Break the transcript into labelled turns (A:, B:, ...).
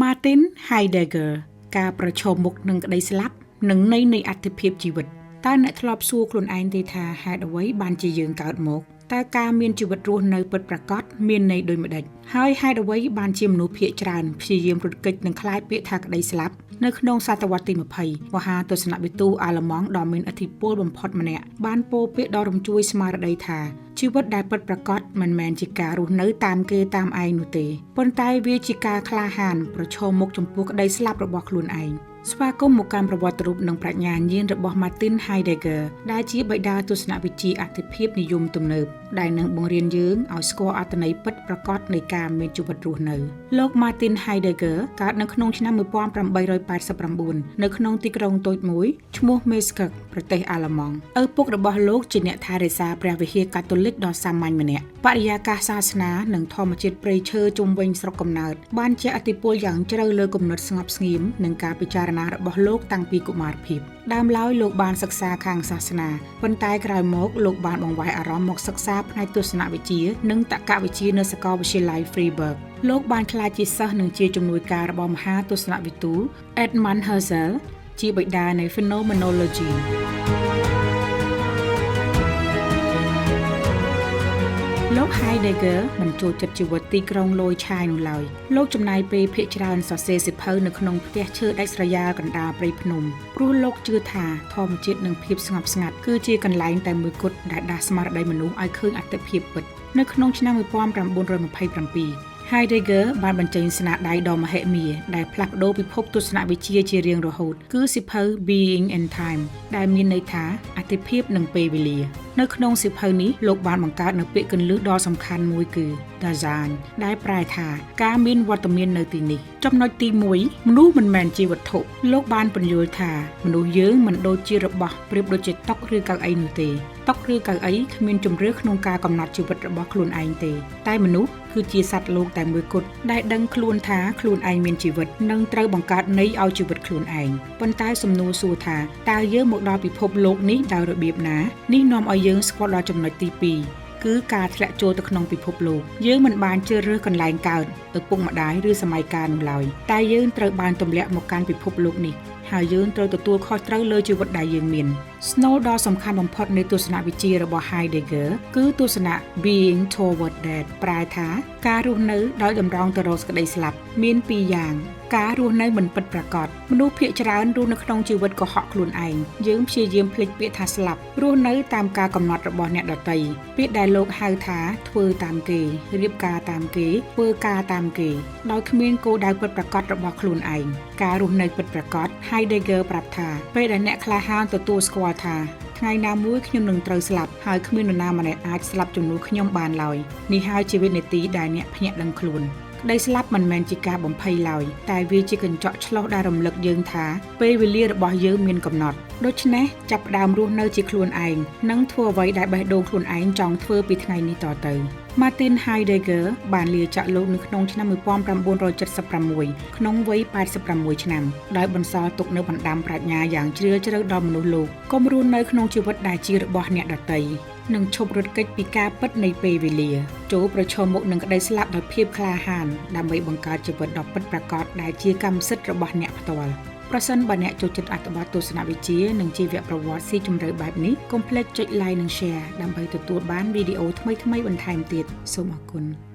A: Martin Heidegger ការប្រឈមមុខនឹងក្តីស្លាប់និងន័យនៃអត្ថិភាពជីវិតតើអ្នកធ្លាប់សួរខ្លួនឯងទេថាហេតុអ្វីបានជាយើងកើតមកតើការមានជីវិតរស់នៅពិតប្រាកដមានន័យដូចម្តេចហើយហេតុអ្វីបានជាមនុស្សភាគច្រើនព្យាយាមរត់គេចនិងខ្លាចពាក្យថាក្តីស្លាប់នៅក្នុងសតវត្សទី20មហាទស្សនវិទូអាល្លឺម៉ង់ដ៏មានឥទ្ធិពលបំផុតម្នាក់បានពោលពាក្យដ៏រំជួយស្មារតីថាជីវិតដែលពិតប្រាកដមិនមែនជាការរស់នៅតាមគេតាមឯងនោះទេប៉ុន្តែវាជាការក្លាហានប្រឈមមុខចំពោះក្តីស្លាប់របស់ខ្លួនឯងស្វាគមន៍មកកាន់ប្រវត្តិរូបនិងប្រាជ្ញាញាណរបស់ Martin Heidegger ដែលជាបិតាទស្សនវិជ្ជាអត្ថិភាពនិយមទំនើបដែលនឹងបង្រៀនយើងឲ្យស្គាល់អត្ថន័យពិតប្រាកដនៃការមានជីវិតរស់នៅលោក Martin Heidegger កើតនៅក្នុងឆ្នាំ1889នៅក្នុងទីក្រុងតូចមួយឈ្មោះ Meßkirch ប្រទេសអាល្លឺម៉ង់ឪពុករបស់លោកជាអ្នកថែរក្សាព្រះវិហារកាតូលិកដ៏សាមញ្ញម្នាក់បរិយាកាសសាសនានិងធម្មជាតិព្រៃឈើជុំវិញស្រុកកំណើតបានជះឥទ្ធិពលយ៉ាងជ្រៅលើគំនិតស្ងប់ស្ងៀមនិងការពិចារណារបស់លោកតាំងពីកុមារភាពដើមឡើយលោកបានសិក្សាខាងសាសនាប៉ុន្តែក្រោយមកលោកបានបង្វែរអារម្មណ៍មកសិក្សាផ្នែកទស្សនវិជ្ជានិងតក្កវិជ្ជានៅសាកលវិទ្យាល័យ Freiburg លោកបានក្លាយជាសិស្សនិងជាជំនួយការរបស់មហាទស្សនវិទូ Edmund Husserl ជាបិតានៃ Phenomenology លោក Heidegger មិនចូលចិត្តជីវិតទីក្រុងលយឆាយនោះឡើយលោកចំណាយពេលភាគច្រើនសរសេរសៀវភៅនៅក្នុងផ្ទះឈើដាច់ស្រយាលកណ្ដាលព្រៃភ្នំព្រោះលោកជឿថាធម្មជាតិនិងភាពស្ងប់ស្ងាត់គឺជាកន្លែងតែមួយគត់ដែលដាស់ស្មារតីមនុស្សឲ្យឃើញអត្ថិភាពពិតនៅក្នុងឆ្នាំ1927 Heidegger បានបញ្ចេញស្នាដៃដ៏មហិមាដែលផ្លាស់ប្ដូរពិភពទស្សនវិជ្ជាជារៀងរហូតគឺសៀវភៅ Being and Time ដែលមានន័យថាអត្ថិភាពនិងពេលវេលានៅក្នុងសៀវភៅនេះលោកបានបង្កើតនូវពាក្យកន្លឹះដ៏សំខាន់មួយគឺ Dasein ដែលប្រែថាការមានវត្តមាននៅទីនេះចំណុចទី1មនុស្សមិនមែនជាវត្ថុលោកបានពន្យល់ថាមនុស្សយើងមិនដូចជារបស់ប្រៀបដូចជាតុឬកៅអីនោះទេតុឬកៅអីគ្មានជំរឿក្នុងការកំណត់ជីវិតរបស់ខ្លួនឯងទេតែមនុស្សគឺជាសត្វលោកតែមួយគត់ដែលដឹងខ្លួនថាខ្លួនឯងមានជីវិតនិងត្រូវបង្កើតន័យឲ្យជីវិតខ្លួនឯងប៉ុន្តែសំណួរសួរថាតើយើងមកដល់ពិភពលោកនេះដោយរបៀបណានេះនាំឲ្យយើងស្គាល់ដល់ចំណុចទី2គឺការធ្លាក់ចូលទៅក្នុងពិភពលោកយើងមិនបានជ្រើសរើសកន្លែងកើតឪពុកម្ដាយឬសម័យកាលនោះឡើយតែយើងត្រូវបានទម្លាក់មកកាន់ពិភពលោកនេះហើយយើងត្រូវទទួលខុសត្រូវលើជីវិតដែលយើងមានស្នូលដ៏សំខាន់បំផុតនៃទស្សនវិជ្ជារបស់ Heidegger គឺទស្សនៈ Being Toward Death ប្រែថាការរស់នៅដោយតម្រង់ទៅរកសេចក្តីស្លាប់មានពីរយ៉ាងការរស់នៅមិនពិតប្រាកដមនុស្សភាគច្រើនរស់នៅក្នុងជីវិតកុហកខ្លួនឯងយើងព្យាយាមភ្លេចពាក្យថាស្លាប់រស់នៅតាមការកំណត់របស់អ្នកដទៃពាក្យដែលលោកហៅថាធ្វើតាមគេរៀបការតាមគេធ្វើការតាមគេដោយគ្មានគោលដៅពិតប្រាកដរបស់ខ្លួនឯងការរស់នៅពិតប្រាកដ Heidegger ប្រាប់ថាពេលដែលអ្នកក្លាហានទទួលស្គាល់ថាថ្ងៃណាមួយខ្ញុំនឹងត្រូវស្លាប់ហើយគ្មាននរណាម្នាក់អាចស្លាប់ជំនួសខ្ញុំបានឡើយនេះហើយជាវិនាទីដែលអ្នកភ្ញាក់ដឹងខ្លួនក្តីស្លាប់មិនមែនជាការបំភ័យឡើយតែវាជាកញ្ចក់ឆ្លុះដែលរំលឹកយើងថាពេលវេលារបស់យើងមានកំណត់ដូច្នេះចាប់ផ្ដើមរស់នៅជាខ្លួនឯងនិងធ្វើអ្វីដែលបេះដូងខ្លួនឯងចង់ធ្វើពីថ្ងៃនេះតទៅ Martin Heidegger បានលាចាកលោកនៅក្នុងឆ្នាំ1976ក្នុងវ័យ86ឆ្នាំដោយបន្សល់ទុកនូវបណ្ដាំប្រាជ្ញាយ៉ាងជ្រាលជ្រៅដល់មនុស្សលោកកុំរស់នៅក្នុងជីវិតដែលជារបស់អ្នកដទៃនិងឈប់រត់គេចពីការពិតនៃពេលវេលាចូលប្រឈមមុខនឹងក្តីស្លាប់ដោយភាពក្លាហានដើម្បីបង្កើតជីវិតដ៏ពិតប្រាកដដែលជាកម្មសិទ្ធិរបស់អ្នកផ្ទាល់ប្រសិនបើអ្នកចូលចិត្តអត្ថបទទស្សនវិជ្ជានិងជីវប្រវត្តិស៊ីជម្រៅបែបនេះកុំភ្លេចចុច Like និង Share ដើម្បីទទួលបានវីដេអូថ្មីៗបន្ថែមទៀតសូមអរគុណ។